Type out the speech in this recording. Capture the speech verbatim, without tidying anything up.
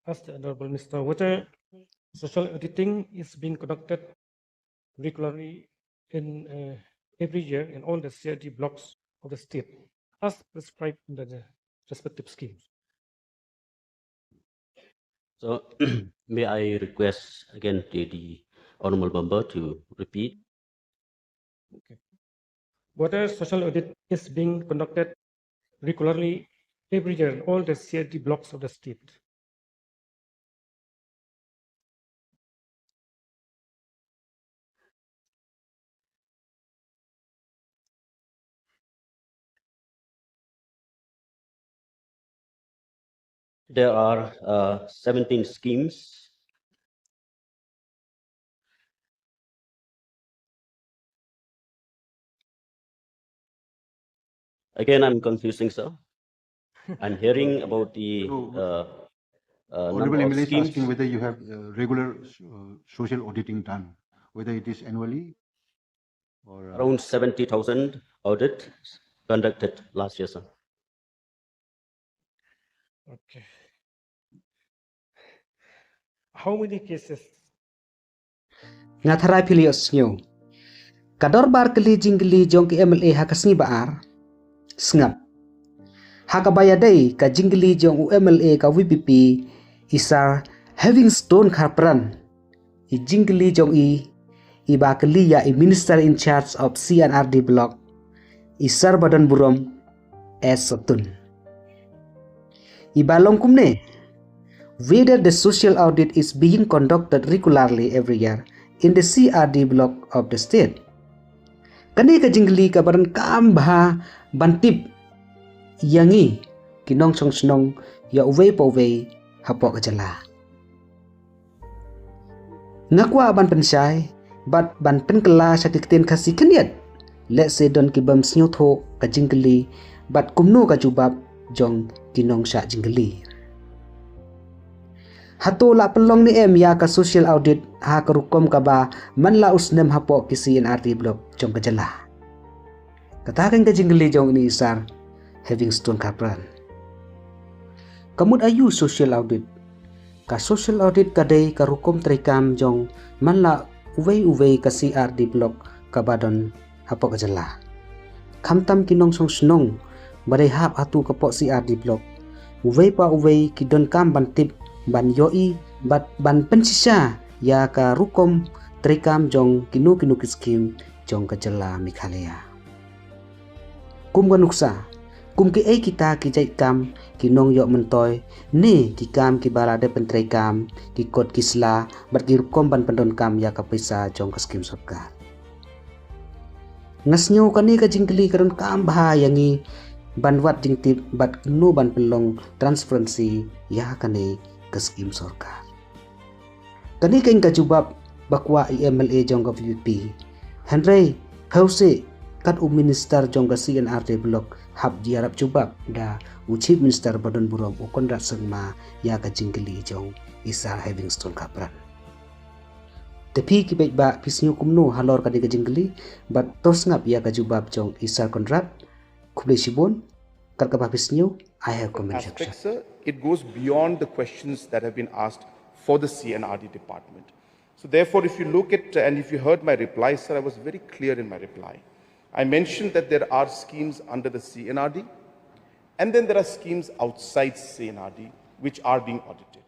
ask the Honorable Minister whether social auditing is being conducted regularly in uh, every year in all the C R D blocks of the state, as prescribed under the respective schemes. So may I request again to the Honorable Member to repeat? Okay. Whether social audit is being conducted regularly every year in all the C R D blocks of the state. There are uh, seventeen schemes. Again, I'm confusing, sir. I'm hearing about the No, uh, uh, number Honorable of M L A is schemes. Asking whether you have uh, regular uh, social auditing done, whether it is annually or uh, Around seventy thousand audit conducted last year, sir. Okay. How many cases? Nga tharai phi la ïohsngew. Ka dorbar kylli jingkylli jong ki M L A ha ka sngi ba ar. Sngap. Ha kaba ïadei ka jingkylli jong u M L A ka V P P i Sir Heavingstone Kharpran. I jingkylli jong i, i ba kylli ïa i Minister in charge of C and R D Block, i Sir Badonburom S Sohtun. I ba long kumne, whether the social audit is being conducted regularly every year in the C R D block of the state. Kane ka jingkylli kaba donkam bha ban tip ïa ngi ki nongshong shnong ïa uwei pa uwei hapoh ka jylla. Nga kwah ban pynshai bad ban pynkylla sha ki ktien Khasi khyndiat. Lehse don ki bym sngewthuh ka jingkylli bad kumno ka jubab jong ki nongshah jingkylli. Hato la pynlong ne em ïa ka social audit ha ka rukom kaba man la u snem hapoh ki C and R D block jong ka jylla? Kata kan ka jingkylli jong ine i Sir Heavingstone Kharpran. Ka mut aïu social audit? Ka social audit ka dei ka rukom treikam jong man la uwei uwei ka C R D block kaba don hapoh ka jylla. Khamtam ki nongshong shnong ba dei hap hato hapoh C R D block, uwei pa uwei ki donkam ban tip, ban ïohi bad ban pynshisha ïa ka rukom treikam jong kino kino ki skim jong ka jylla Meghalaya. Kum ka nuksa, kum kiei kita ki jait kam ki nongïoh myntoi ne ki kam kiba la dep pyntreikam, ki kot ki sla bad ki rukom ban pyndonkam ïa ka pisa jong ka skim sorkar? Nga sngew kane ka jingkylli ka donkam bha ïa ngi ban wad jingtip bad kumno ban pynlong transparency ïa kane ka skim sorkar. Kane kan ka jubab ba kwah i M L A jong ka V P P. Hynrei hynrei kat u minister jong ka C and R D block hap ïarap jubab da u Chief Minister Badonburom u Conrad Sangma ïa ka jingkylli jong i Sir Heavingstone Kharpran. Te phi ki paidbah phi sngew kumno halor kane ka jingkylli bad to sngap ïa ka jubab jong i Sir Conrad? Khublei shibun. Kat kaba phi sngew, I have comment section. Aspect, sir, it goes beyond the questions that have been asked for the C and R D department. So therefore, if you look at, uh, and if you heard my reply, sir, I was very clear in my reply. I mentioned that there are schemes under the C and R D, and then there are schemes outside C and R D which are being audited.